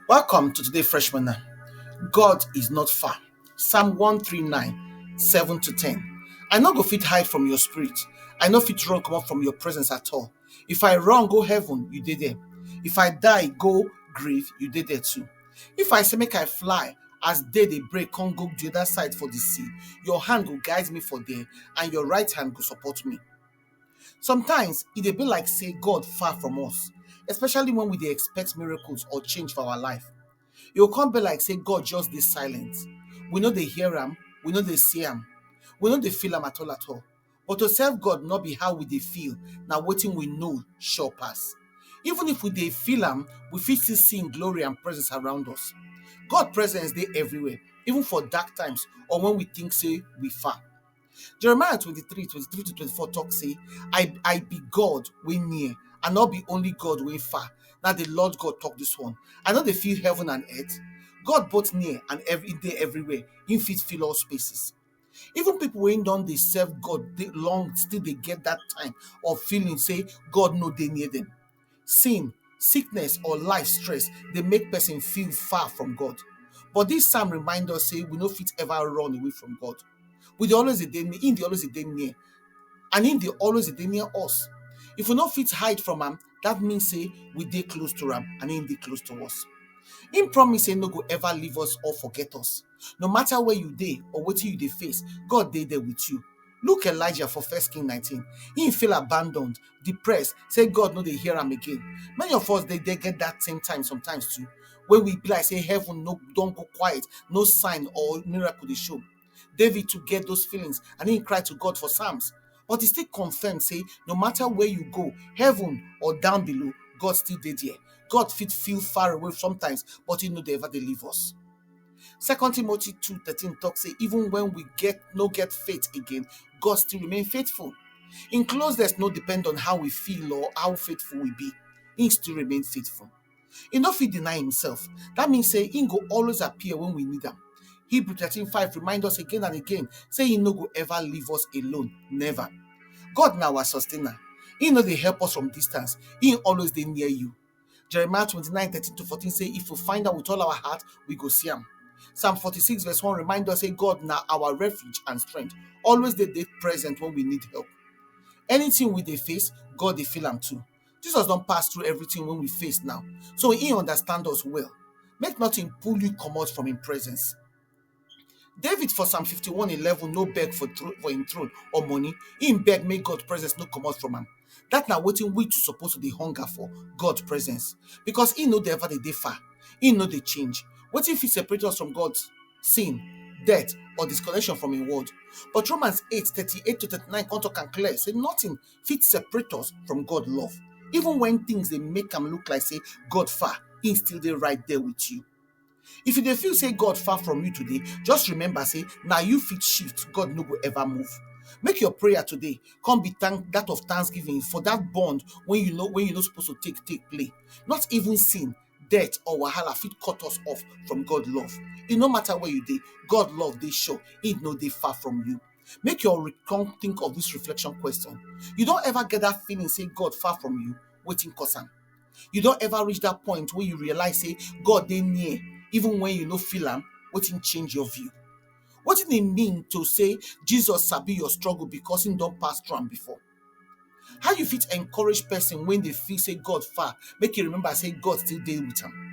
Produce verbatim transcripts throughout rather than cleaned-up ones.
Welcome to today Freshman. God is not far. Psalm one three nine, seven to ten. I no go fit hide from your spirit. I no fit run comot from your presence at all. If I run go heaven, you dey there. If I die go grave, you dey there too. If I say make I fly, as day dey break come go the other side for the sea, your hand go guide me for there, and your right hand go support me. Sometimes e dey be like say God far from us, especially when we dey expect miracles or change for our life. E go come be like say God just dey silent. We no dey hear am, we no dey see am, we no dey feel am at all at all. But to serve God no be how we dey feel, na wetin we know sure pass. Even if we dey feel am, we fit still see im glory and presence around us. God presence dey everywhere, even for dark times or when we think say we far. Jeremiah twenty-three, twenty-three to twenty-four talk say, I, I be God wey near, and not be only God wey far. Now the Lord God talk this one. I no dey feel heaven and earth. God both near and every day everywhere. He fit fill all spaces. Even people wey don dey serve God dey long still dey get that time of feeling say God no dey near them. Sin, sickness, or life stress dey make person feel far from God. But this psalm remind us say we no fit ever run away from God. We dey always dey near, him dey always dey near, and him dey always dey near us. If we no fit hide from am, that mean say we dey close to am and him dey close to us. Him promise say no go ever leave us or forget us. No matter where you dey or wetin you dey face, God dey there with you. Look Elijah for First King nineteen. He feel abandoned, depressed, say God no dey hear am again. Many of us dey dey get that same time sometimes too, when we be like say heaven no don go quiet, no sign or miracle dey show. David too get those feelings and he cry to God for Psalms. But he still confirm say no matter where you go, heaven or down below, God still dey there. God fit feel far away sometimes, but he no dey ever dey leave us. Second Timothy two thirteen talk say even when we get no get faith again, God still remain faithful. In closeness no depend on how we feel or how faithful we be. He still remain faithful. He no fit deny himself. That means say he go always appear when we need am. Hebrew thirteen five remind us again and again say he no go ever leave us alone. Never. God na our sustainer. He no dey help us from distance. He always dey near you. Jeremiah twenty-nine thirteen to fourteen say if we find out with all our heart, we go see am. Psalm forty-six verse one remind us say God na our refuge and strength. Always dey dey present when we need help. Anything we dey face, God dey feel am too. Jesus don pass through everything when we face now, so he understand us well. Make nothing pull you comot from him presence. David for Psalm fifty-one eleven no beg for tro- for him throne or money. He beg make God presence no comot from am. That na wetin we too suppose to dey hunger for, God presence, because he no dey ever dey dey far. He no dey change. Wetin fit separate us from God? Sin, death, or disconnection from him word? But Romans eight thirty-eight to thirty-nine come talk am clear say nothing fit separate us from God love. Even when things dey make am look like say God far, he still dey right there with you. If you dey feel say God far from you today, just remember say na you fit shift, God no go ever move. Make your prayer today come be thank that of thanksgiving for that bond when you know when you no suppose to take take play. Not even sin, death or wahala fit cut us off from God love. E no matter where you dey, God love dey sure, he no dey far from you. Make your re- come think of this reflection question. You don ever get that feeling say God far from you? Wetin cause am? You don ever reach that point where you realize say God dey near even when you no feel am? Wetin change your view? Wetin e mean to say Jesus sabi your struggle because he don pass through am before? How you fit encourage person when they feel say God far, make you remember say God still dey with am?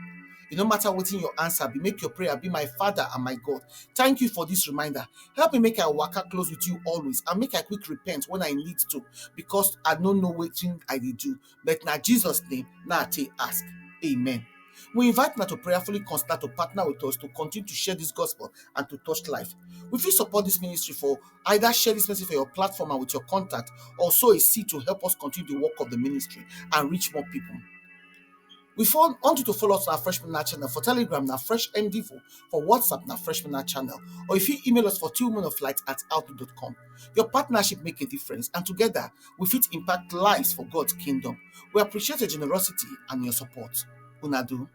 E no matter wetin your answer be, make your prayer be, my Father and my God, thank you for this reminder. Help me make I waka close with you always and make I quick repent when I need to, because I no know wetin I dey do. But na Jesus name na I take ask. Amen. We invite una to prayerfully consider to partner with us to continue to share this gospel and to touch life. We fit support this ministry for either share this message for your platform and with your contact, or sow a seed to help us continue the work of the ministry and reach more people. We want you to follow us on our Fresh Manna channel, for Telegram na Fresh M D four, for WhatsApp na Fresh Manna channel, or if you email us for two women of light at outlook dot com. Your partnership make a difference, and together we fit impact lives for God's kingdom. We appreciate your generosity and your support. Una do.